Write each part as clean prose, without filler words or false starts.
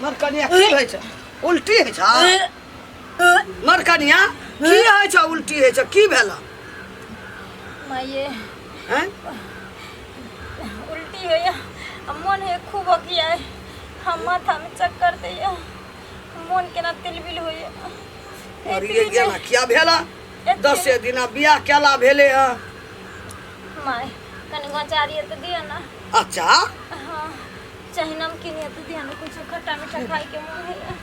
मर कनिया की होइ छै उल्टी होइ छै मर कनिया की होइ छै उल्टी होइ छै की भेल माये हैं उल्टी होइए आ मोन होइए खूब अकियाए हम माथामे चक्कर दैए मोन केना तिलबिल होइए और ये गेला किया भेला दसे दिना बियाह केला भेले हँ माय कनि गचारी तऽ दिअ ने अच्छा हाँ चाहे नमकीन है तऽ दिअ ने कुछो खट्टा मीठा खाइके मोन होइए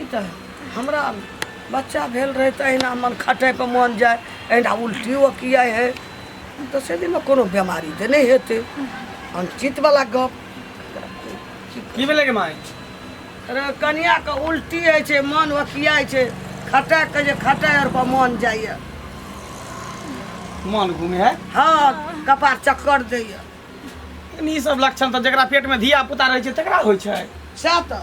ई तऽ हमरा बच्चा भेल रहै तऽ अहिना मन खटै पर मन जाय अहिना उल्टियो किया है दसे दिनमे कोनो बेमारी तऽ नहि हेतै अनुचित वाला गप की भेलै गे माय अरे कनियाके उल्टी होइ छै मन ओकियाइ छै खटाके जे खटाइ आर पर मन जाइए मन घूमे है हँ कपार चक्कर दैए ई सब लक्षण तऽ जकरा पेट में धिया पुता रहै छै तकरा होइ छै सएह तऽ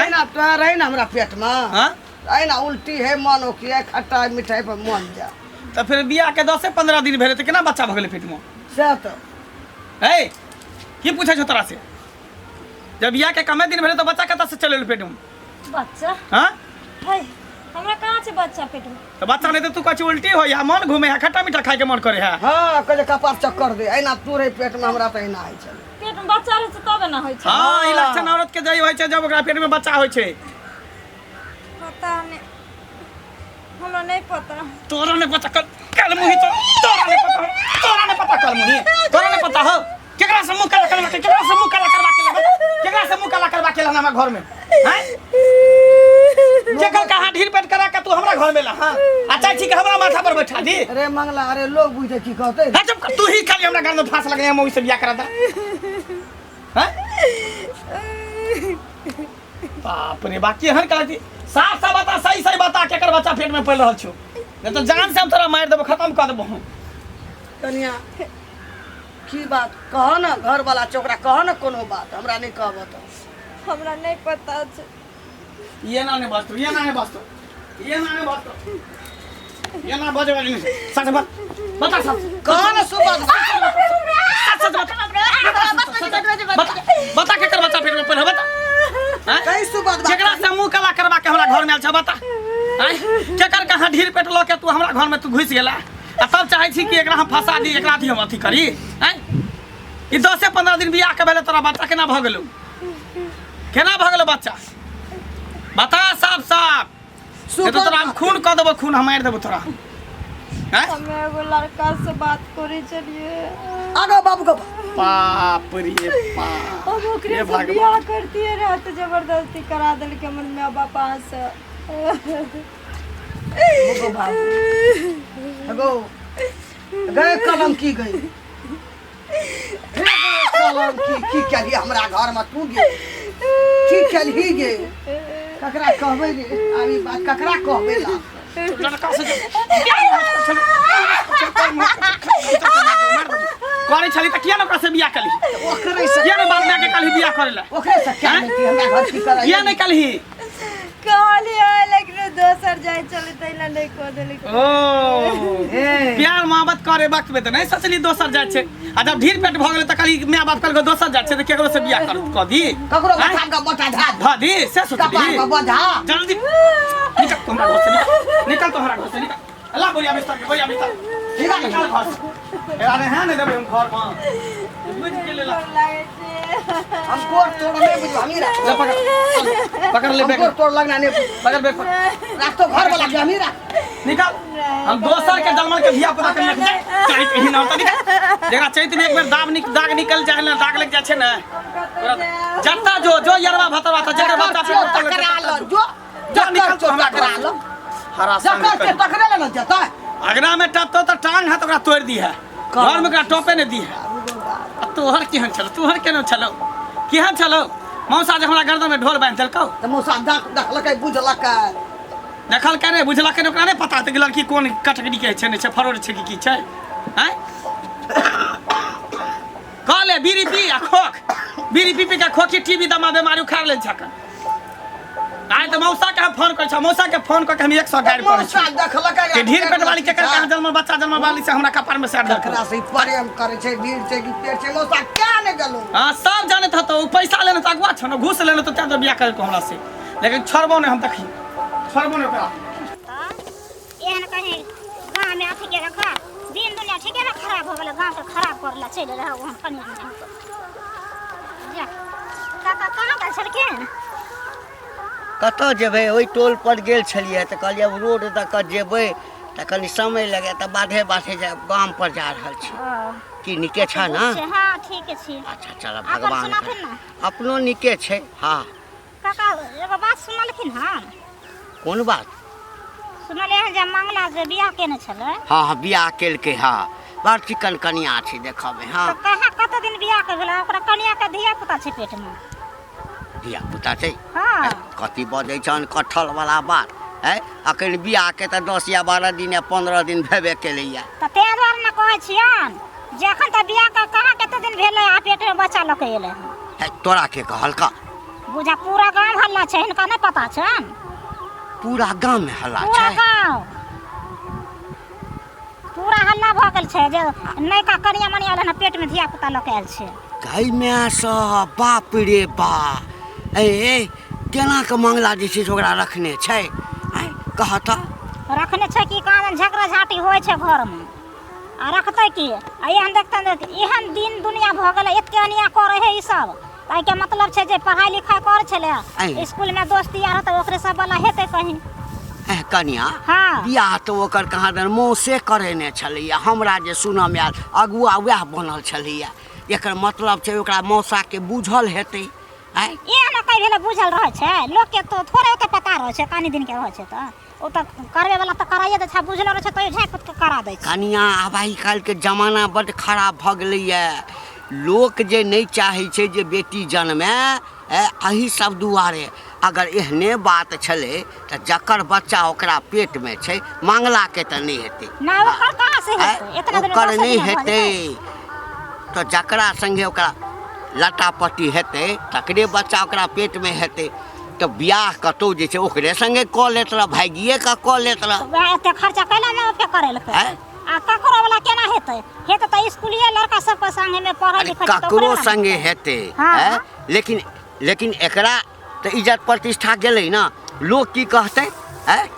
अहिना तोरा रहै ने हमरा पेटमे हाँ अहिना उल्टी है मन ओकियाइ खटाइ मिठाइ पर मन जाय तऽ फेर बियाह के 10-15 दिन भेलै तऽ केना बच्चा भऽ गेलै पेट में सएह तऽ है की पूछै छौ तोरा से जब बियाह के कमे दिन भेलै तऽ बच्चा कतऽ से चलि एलै पेट में बच्चा हाँ है हमरा कहाँ छै बच्चा पेट में तऽ बच्चा नहि तऽ तू कहै छी उल्टी होइ है मन घूमे है खट्टा मीठा खाय के मन करे है हँ कहै कपार चक्कर दे अहिना तू रहै पेटमे हमरा तऽ अहिना होइ छलै पेट में बच्चा रहै छै तबे ना होइ छै हाँ ई लक्षण औरत के जब होइ छै जब ओकरा पेट में बच्चा होइ छै पता नहि हमरा नहि पता तोरा नहीं पता कल कल मुही तो तोरा नहीं पता तोरा नहीं पता कल मुही तोरा नहीं पता हो केकरा से मुंह काला करवा के केकरा से मुंह काला करवा के ला केकरा से मुंह काला करवा के ला हमरा घर में हैं केकर कहाँ ढीर पेट करा के तू हमरा घर में ला हां अच्छा ठीक है हमरा माथा पर बैठा दी अरे मंगला अरे लोग बुझते की कहते हाँ चुप कर, तू ही खाली हमरा घर में फांस लगे हम से बियाह करा दा हैं बाप रे बाकी हर कला थी साफ साफ बता सही सही बता केकर बच्चा पेट में पड़ रहल छौ नहीं तो जान से हम तोरा मार देबो खत्म कर देबो हम कनिया की बात कह ना घर वाला चोकरा कह ना कोनो बात हमरा नहीं कहब तो हमरा नहीं पता छै ये ना नहीं बचतो ये ना नहीं बचतो ये ना नहीं बचतो ये ना बजे वाली नहीं सच बता बता सच कह ना सुबह सच सच बता बता बता केकर बच्चा पेट में पड़ बता हैं? कहीं सुबह बात केकरा से मुंह काला करवा के हमरा घर में आयल छ बता आँय? केकर कहाँ ढीर पेट लऽ के तू हमरा घर में तू घुसि गेला आ तब चाहै छी कि एकरा हम फंसा दी एकरा अथी हम अथी करी आँय ई 10-15 दिन बियाह के भेलै तोरा बच्चा केना भऽ गेलौ केना भऽ गेलौ बच्चा बता साफ साफ नहीं तो तोरा हम खून कऽ देबो खून हम मारि देबो तोरा आँय? हम एगो लड़का से बात करे छलिए आगो बाबू को बाप रे बाप हम ओकरे हे से भगवान। बियाह करतिए रहे तो जबरदस्ती करा देलके हमर माय बाप से गो बाबू गो गए कलम की गई हे गए कलम की की केलही हमरा घर में तू गे की केलही गे ककरा कहबै रे आब ई बात ककरा कहबै ला लड़का से करे छली त किया न ओकरा से बियाह कली ओकरे से किया न बाप माय के कलही बियाह करे ला ओकरे से क्या लेती हमरा घर की करे किया नहीं कलही कहलिए लेकिन दोसर जाय चले तैला नहीं कह देलकै ओ ए प्यार मोहब्बत करे वक्त में त नहीं सोचली दोसर जाय छै आ जब ढीर पेट भ गेलै त कहली माय बाप कहलको दोसर जाय छै त केकरो से बियाह कर क दी ककरो आँय? माथा के मोटा धा ध दी से सोचली कपार के बधा जल्दी निकल तू हमरा घर से निकल निकल तू हमरा घर से निकल अल्लाह बोरिया बिस्तर के बोरिया बिस्तर निकल निकल घर से ए अरे हां नहीं देबे हम घर में बुझ के लेला डर लागै छै हम गोर तोड़ नहीं बुझू हम ही राख ले पकड़ पकड़ ले हम बैग गोर तोड़ लगना नहीं बुझू। पकड़ बैग पकड़ राख तो घर वाला के हम ही राख निकल हम दोसर के जलमल के धिया पुता के लेके जाय चाहे कहीं ना होता निकल जकरा चैत में एक बेर दाग निक दाग निकल जाए ना दाग लग जाए छै ना हम कतऽ जायब जत्ता जो जो यरवा भतरवा था जकर बच्चा चो टकरा लो जो जो निकल चो तू हमरा टकरा लो हरा संग जकर से टकरे ले न जता अगना में टपतो तो टांग हाथ ओकरा तोड़ दी है घर में ओकरा टोपे नहीं दी है आ तोहर केहन छलो तोहर केहन छलो केहन छलो मौसा जे हमरा गर्दन में ढोल बांधि देलकौ त मौसा देख देखलकै बुझलकै देखलकै नहि बुझलकै नहि ओकरा नहि पता हेतै कि लड़की कोन कैटेगरी के छै नहि छै फरोड़ छै कि की छै आँय कहले बीड़ी पी आ खोख बीड़ी पी पी के खोखी टीबी दमा बेमारी उखाड़ लेल छै आइ तऽ मौसा के हम फोन करै छी मौसा के फोन कऽ के हम 100 गारि पड़ै छी मौसा देखलकै कि ढीर पेट वाली केकर कहाँ जन्म बच्चा जन्म वाली से हमरा कपार में सैर देलकौ ककरा से ई प्रेम करै छै ढीर छै कि पेट छै मौसा क्या ने गेलो। हाँ सब जानत हतो, उ पैसा लेने तो अगुआ छौ न, घूस लेने तो तें तो बियाह करलको हमरा से, लेकिन छोड़बो नहीं हम, देखी छोड़बो नहीं ओकरा। एहन कहीं गाँव में अथी के रखा दिन दुनिया ठीके में खराब हो गेलै, गाँव के खराब करला चलि रहै ओहन कनिया जा। काका कहाँ गेल छलखिन? कतऽ जेबै, ओहि टोल पर गेल छलियै तऽ कहलियै आब रोड दऽ कऽ जेबै तऽ कनि समय लगे, तऽ बाधे बाधे जा गाम पर जा रहल छी। की नीके छ ने? हाँ ठीक छी। अच्छा चल अपन भगवान सुनाथिन ने। अपनो नीके छै। हाँ काका एगो बात सुनलखिन हन? कोन बात? सुनलियै हन जे मंगला जे बियाह केने छलै। हाँ हाँ बियाह केलकै। हाँ बड़ चिकन कनिया छै देखऽमे। हाँ तऽ कहाँ कते दिन बियाह के भेलै? ओकरा कनिया के धिया पुता छै पेट में। धिया पुता छै? हाँ। कथी बजै छन कटहल वाला बात है, अखन बियाह के तऽ 10 या 12 दिन या 15 दिन भेबे केलैया। तऽ ताहि दुआरे ने कहै छियन जे अखन तऽ बियाह के कहाँ कते दिन भेलै आ पेट में बच्चा लऽ के एलै हन। है, तोरा के कहलका? बुझा पूरा गाँव हल्ला छै, हिनका नहि पता छनि? पूरा गाँव में हल्ला पूरा छै? गाँव पूरा हल्ला भऽ गेल छै जे नयका कनिया मनिया एलै हन, पेट में धिया पुता लऽ के आयल छै। गै माय सब, बाप रे बा, ए ए केना के मंगला जे छै से ओकरा रखने छै? आँय कह तऽ। रखने छै कि कहाँ झगड़ा झाँटी होइ छै घरमे आ रखतै की? आ एहन देखते ने एहन दिन दुनिया भऽ गेलै, एते अनिया करै है ई सब, एहिके मतलब छै जे पढ़ाइ लिखाइ करै छलै ऐं। स्कूल में दोस्ती यार होतै ओकरे सब वाला हेतै कहीं। एह कनिया, हाँ। बियाह तऽ ओकर कहाँ दन मौसे करेने छलैया, हमरा जे सुनऽमे आयल अगुआ वएह बनल छलैया। एकर मतलब छै ओकरा मौसाके बुझल हेतै। आँय एहन कहि भेलै बुझल रहै छै लोकके, तो थोड़े ओते पता रहै छै, कनी दिनके रहै छै तऽ ओ तऽ करबे वाला तऽ कराइए दै छै, बुझलो रहै छै तैयो झाँपि पोति कऽ करा दै छै। कनिया आब आइ काल्हिके जमाना बड्ड खराब भऽ गेलैए, लोक जे नहि चाहै छै जे बेटी जनमे एहि सब दुआरे। अगर एहने बात छलै तऽ जकर बच्चा ओकरा पेटमे छै मंगलाके तऽ नहि हेतै। ना ओकर कहाँ से हेतै, एतना दिन ओकर नहि हेतै तऽ जकरा सङ्गे ओकरा लटापटी हेतै तकरे बच्चा ओकरा पेटमे हेतै, तऽ बियाह कतौ जे छै ओकरे सङ्गे कऽ लेत रह, भागिए कऽ कऽ लेत रह। वएह एते खर्चा कैला ने ओते करेलकै? आँय? आ ककरो वाला केना हेतै? हेतै तऽ स्कूलिये लड़का सबके संगे में पढ़ै अरे लिखै छै तऽ ओकरे ककरो वाला सङ्गे हेतै। हेतै। हाँ। आँय? लेकिन लेकिन एकरा तऽ इज्जत प्रतिष्ठा गेलै ने, लोक की कहतै? आँय?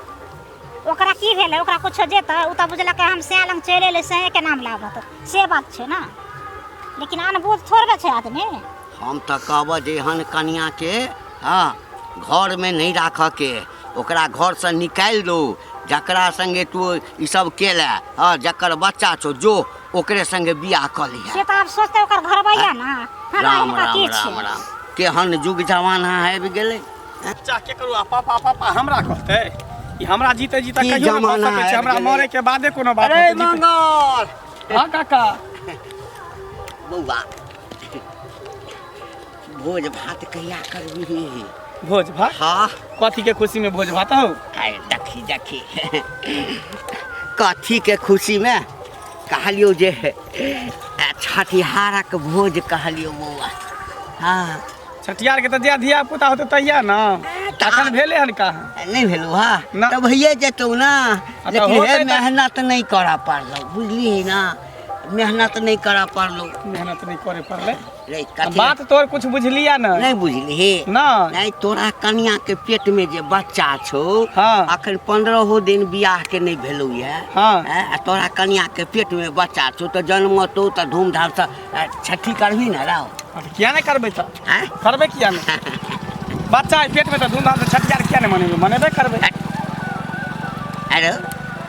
ओकरा की भेलै? ओकरा कुछो जेतै? ओ तऽ बुझलकै हम सएह लग चलि एलै, सएह के नाम लागत, से बात छै ने। लेकिन अनबुझ थोड़बे छै आदमी। हम तऽ कहबह जे एहन कनिआँके हँ घरमे नहि राखऽके, ओकरा घरसँ निकालि दौ। जकरा सङ्गे तू ई सब केलए हँ, जकर बच्चा छौ जो ओकरे सङ्गे बियाह कऽ लिहे। से तऽ आब सोचतै ओकर घरबैया ने, हमरा राम हिनका राम की राम छै? राम, केहन युग जमाना आबि गेलै। बच्चा के करू आ पापा पापा हमरा कहतै, ई हमरा जीते जीते की कहियो नहि भऽ जमाना सकै छै, आबि हमरा गेलै। मरे के बादे कोनो बात अरे होतै जीते। मंगल। हाँ काका। बौआ भोज भात कहिया करबही? भोज भात? हाँ। कथी के खुशी में भोज भात हो? आय देखी देखी कथी के खुशी में कहलियौ जे छठिहारक भोज कहलियौ बौआ। हाँ छठिहार के तऽ जे धिया पुता होतै तहिया ने, अखन भेलै हन कहाँ? नहि भेलौ। हाँ ना। तऽ भइए जेतौ ने, तऽ लेकिन हे होतै तऽ- मेहनत नहि करऽ पड़लौ, बुझलिही ना, मेहनत नहि करऽ पड़लौ। मेहनत नहि करे पड़लै। रे कथी बात तोर कुछ बुझलिया ने? नहि बुझलिही ना। नहीं, तोरा कनिया के पेट में जे बच्चा छौ, हाँ। अखन 15 दिन बियाह के नहीं भेलौ ये। हाँ। हैं, आ तोरा कनिया के पेट में बच्चा छौ तऽ जन्मतौ तऽ धूमधाम से छठी करबही ने राव? हाँ, तऽ किया नहि करबै तऽ? आँय? करबै किया नहि? बच्चा है पेट में तऽ धूमधाम से छठिहार किया नहि मनेबै? मनेबे करबै। अरे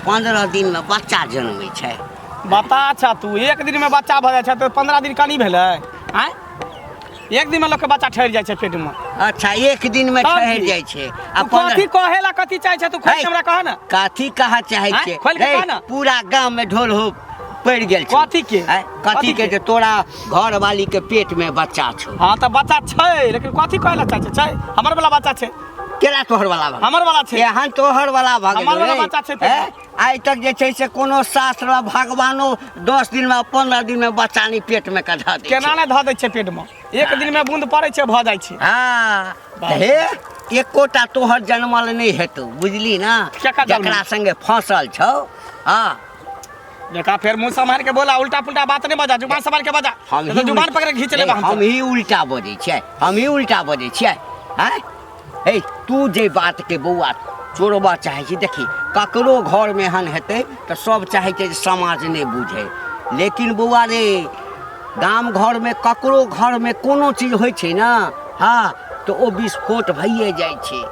15 दिन में बच्चा जन्मै छै। बता अच्छा तू, एक दिन में बच्चा भऽ जाइ छै तऽ 15 दिन कनी भेलै? आँय, एक दिन में लोक के बच्चा ठहरि जाइ छै पेट में। अच्छा एक दिन में तब ठहरि की? जाइ छै। आ तू कथी कहे ला कथी चाहै छै तू खोलि है। के हमरा कह ने। कथी कह चाहै आँय? छियै? खोलि के रे, कह ने। पूरा गाँव में ढोल हो पड़ि गेल छौ। कथी के? आँय? कथी कथी के? के? जे तोरा घरवाली के पेट में बच्चा छौ। हाँ तऽ बच्चा छै, लेकिन कथी कहे ला चाहै छै? छै हमर वाला बच्चा छै। केना तोहर वाला भऽ गेल? हमर वाला छै। एहन तोहर वाला भऽ गेल हमर वाला रे। बच्चा छै पेट में। हैं? आइ तक जे छै से कोनो शास्त्र मे भगवानो 10 दिन में 15 दिन में बच्चा नहि पेट में के धऽ दै केना छै। नहि धऽ दै छै पेट में? एक दिन में बूंद पड़ै छै भऽ जाइ छै। हाँ, बाप। हे एकोटा तोहर जनमल नहि हेतौ, बुझली ना, केकर जनमल? जकरा संगे फंसल छौ। हाँ देखा फेर मुंह संभाल के बोला उल्टा पुल्टा बात नहीं बजा जुबान संभाल के बजा हम नहीं तो ही जुबान पकड़ के खींच लेबा नहीं, हम हम ही उल्टा बजै छियै हम ही उल्टा बजै छियै आँय हे तू जे बात के बौआ चोरबा चाहै छी देखी ककरो घरमे एहन हेतै तऽ सब चाहै छै जे समाज नहि बुझै लेकिन बौआ रे गाम घरमे ककरो घरमे कोनो चीज होइ छै ने हँ तऽ ओ विस्फोट भइए जाइ छै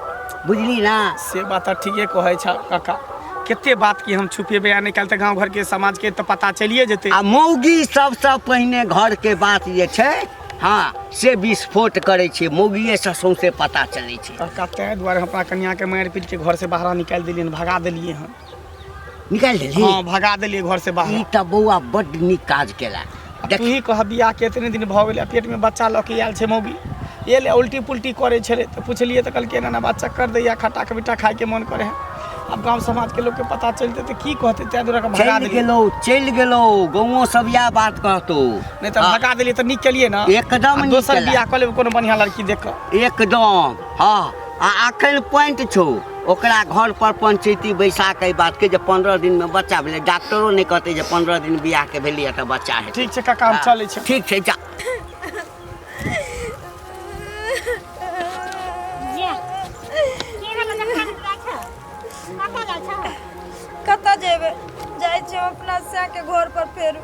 बुझली ना से बात तऽ ठीके कहै छ काका कते बात की हम छुपेबै आ निकालि तऽ गाँव घरके समाजके तऽ पता चलिए जेतै आ मौगी सबसँ पहिने घरके बात जे छै हँ से विस्फोट करै छै मौगिएसँ सौंसे पता चलै छै काका ताहि दुआरे हम अपना कनियाके मारि पीट के घर से बाहर निकालि देलियै हन भगा देलियै हन निकालि देलही हँ भगा देलियै घर से बाहर ई तऽ बौआ बड्ड नीक काज केला तू ही कह बियाह के एतने दिन भऽ गेलै आ पेटमे बच्चा लऽ के आयल छै मौगी एलै उल्टी पुल्टी करै छलै तऽ पुछलियै तऽ कहलकै एना एना बात चक्कर दैया खट्टा खबिट्टा खायके मन करै है आब गाँव समाजके लोकके पता चलतै तऽ की कहतै ताहि दुआरे भगा चलि देलियै गेलौ चलि गेलौ गाँवो सब इएह बात कहतौ नहि तऽ भगा देलियै तऽ नीक केलियै ने एकदम आ नीक दोसर केला। बियाह कऽ लेबै कोनो बढ़िआँ लड़की देख कऽ एकदम हँ आ अखन पॉइंट छौ ओकरा घर पर पंचैती बैसा के एहि बात के जे 15 दिन में बच्चा भेलै डॉक्टरो नहि कहतै जे 15 दिन बियाह के भेलियै तऽ बच्चा हेतै ठीक छै काका हम चलै छी ठीक छै जा जे की भेलै जखन जाइ छौ कतऽ जाइ छौ कतऽ जेबै जाइ छी हम अपना सैके घर पर फेर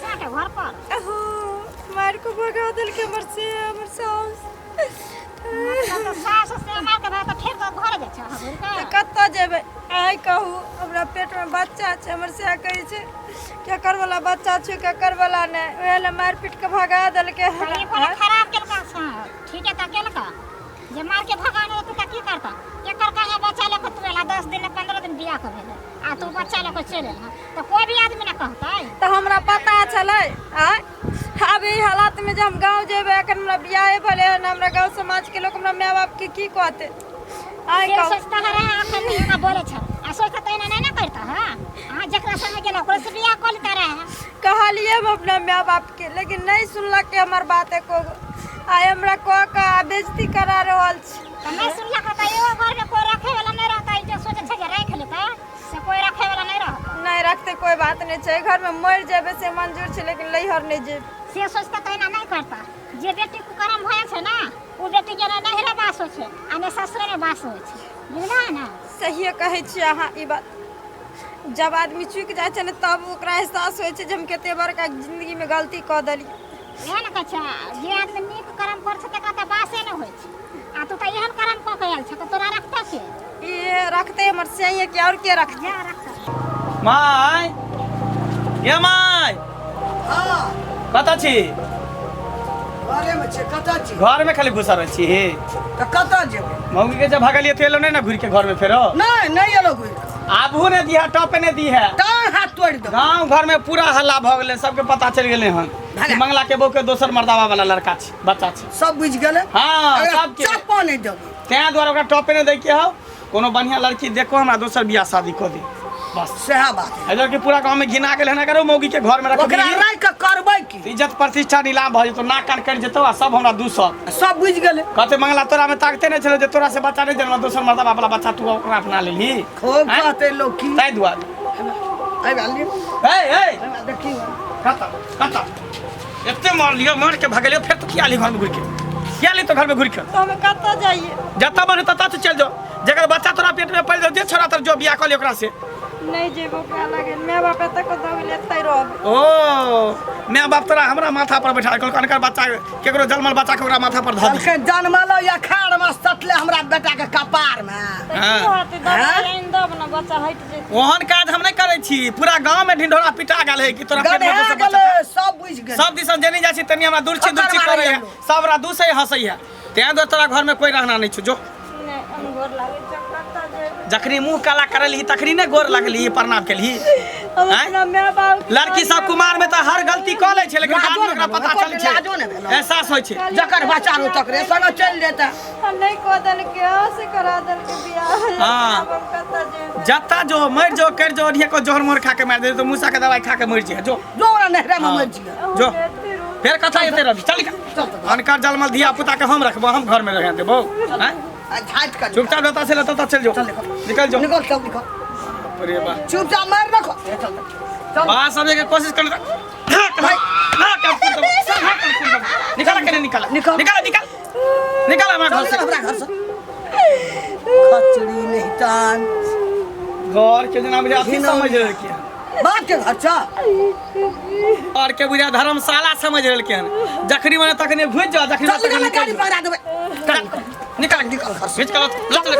सएह घर पर मारि कऽ भगा देलकै हमर से हमर साउस मतलब तऽ सास से मार के भगा तऽ फेर तऽ घर जाइ छौ घुरि तऽ कऽ कतऽ जेबै आइ कहू हमरा पेटमे बच्चा छै हमर सएह कहै छै केकर वाला बच्चा छै केकर वाला नहि ओएह लए मारि पीट कऽ भगा देलकै तऽ ई कोनो खराब केलका से ठीक है तऽ केलका जे मार के भगा देलकै तऽ की करता एकर कहाँ बच्चा लऽ कऽ तू एला 10 दिन 15 दिन बियाह के भेलै आ तू बच्चा लऽ कऽ चलि एलह तऽ कोइ भी आदमी ने कहतै तऽ हमरा पता छलै आँय आब ई हालातमे जे हम गाँव जेबै एखन हमरा बियाहे भेलै हन हमरा गाँव समाजके लोक हमरा माय बापके की कहतै आइ से कहू सोचता है रहे अखन एना बोले छ आ सोचता त एना नहीं ना करता है अहाँ जकरा संगे गेला ओकरे से बियाह कऽ लेता रहे कहलियै हम अपना माय बापके लेकिन नहि सुनलक हमर बात एको गो आइ हमरा कह कऽ आ बेइज्जती करा रहल छै तऽ नहीं सुनलक तऽ एगो घर में कोई रखे वाला नहीं रहता जे सोचे छै जे राखि लेता से कोई रखे वाला नहीं रहता नहि रखते कोई बात नहि छै घरमे मरि जेबै से मंजूर छै लेकिन लैहर नहि जेबै से सोचता तऽ एना नहीं करता जे बेटी कुकर्म भए छै ना ओ बेटी के ने नहिरे बास होइ छै आ ने ससुरे में बास होइ छै बुझलह ने सहिए कहै छियै अहाँ ई बात जब आदमी चुकि जाइ छै ने तब ओकरा एहसास होइ छै जे हम कते बड़का जिन्दगीमे गलती कऽ देलियै इएह ने कहै छै जे आदमी नीक कर्म करै छै तकरा तऽ बासे नहि होइ छै आ तू तऽ एहन कर्म कऽ के आयल छ तऽ तोरा रखतौ के ई रखते हमर सैया के और के रखते जा रखतौ माय ये माय हाँ कतऽ छी घरेमे छै कतऽ छी घरमे खाली घुसल रहै छी तऽ कतऽ जेबै मौगी के जब भगलियै तऽ एलो नहि ने घुरि के घरमे फेरो नहि नहि एलौ घुरि कऽ आबू ने दिहा टप ने दी है टाँग हाथ तोड़ि देबौ गांव घर में पूरा हल्ला भऽ गेलै सबके पता चलि गेलै हन कि मंगला के बहू के दोसर मर्दावा वाला लड़का छै बच्चा छै सब बुझि गेलै हाँ एकरा सबके चप्पा नहि देबै तें दुआरे ओकरा टपे नहि दै के हौ कोनो बढ़िया लड़की देखो हमरा दोसर बियाह शादी कऽ दे बस सएह बात है इधर के पूरा गांव में घिना गेल हन अगर ओ मौगी के घर में रख ओकरा राखि कऽ करबै की इज्जत प्रतिष्ठा नीलाम भऽ जेतौ नाक कान कटि जेतौ आ सब हमरा दूसत सब बुझि गेलै कहते मंगला तोरा में ताकते नहि छलो जे तोरा से बच्चा नहि जनमल दोसर मर्दावा वाला बच्चा तू ओकरा अपना लेलही खूब आँय? कहतै लोक की ताहि दुआरे एहि बार लियौ, ए ए एहि बार देखियौ कतऽ कतऽ एते मार लियो मार के भगलियो फेर तू किया ली घर में घुरि के किया ली तो घर में घुरि के तो हम कतऽ जाइए जतऽ मन ततऽ तू चलि जाओ जकर बच्चा तोरा पेट में पल जाओ जे छोरा तर जो बियाह कऽ ले ओकरा से नहीं जेबो ओकरा लगे माय बाप एतऽ कतऽ गेलै एतै रहबै ओ माय बाप तोरा हमरा माथा पर बैठा कहलक अनकर बच्चा केकरो जन्मल बच्चा के ओकरा माथा पर धऽ दी कहलकै जनमलो अखाड़मे सटले हमरा बेटाके कपारमे तऽ की हाँ। होतै दवाइ आनि देब ने बच्चा हटि जेतै ओहन काज हम नहि करै छी पूरा गांव में ढिंढोरा पिटा गेल है कि तोरा पेट में गन्हा दोसर बच्चा गेलै सब बुझि गेलै सब दिसन जेनी जाइ छी तनी हमरा दूर छी दूर छी खतर करै है मारै सब हमरा दूसै हंसै है तें दुआरे तोरा घर में कोई रहना नहीं छौ जो नहि हम गोर लागै छै कतऽ जेबै जखनी मुंह काला करलही तखनी ने गोर लगलही प्रणाम केलही हम आँय? अपना माय बाप के लड़की सब कुमार में तऽ हर गलती कऽ लै छै लेकिन लाजो बाद में ने ओकरा भेलौ, पता एको चलै दिन लाजो ने छै भेलौ। एहसास होइ छै जकर बच्चा रहौ तकरे संगे चलि जेता हम नहि कऽ देलकै से करा देलकै बियाह हाँ। आब हम कतऽ जेबै जत्ता जो मरि जो करि जो ओढ़िए को जोहर मोहर खा के मारि दे तो मूसा के दवाई खा के मरि जे जो जो ओकरा नहरा में मरि जिया जो एते रो फेर कथा एते रवि चल निकल चल तऽ अनकर जलमल धिया पुता के हम रखबो हम घर में रह देबो आँय? आ झाटि कऽ चुपचाप जता से लता चल जो चल निकल। निकल जो निकल चल निकल अरे बा चुपचाप मारि रखो चल चल। चल। बात समझे के कोशिश कर निकाल के निकाल निकाल। निकाल निकाल निकाल हमरा घर चल से हमरा घर से खचड़ी नहीं तान घर के जना बुझा अथी समझ रहल के बाप के घर छ और के बुझा धर्मशाला समझ रहल के हन जखनी मने तखने घुस जा जखनी चल मने निकाल तखने गाड़ी पकड़ा देबै निकाल निकाल घर से। घिच के लत लत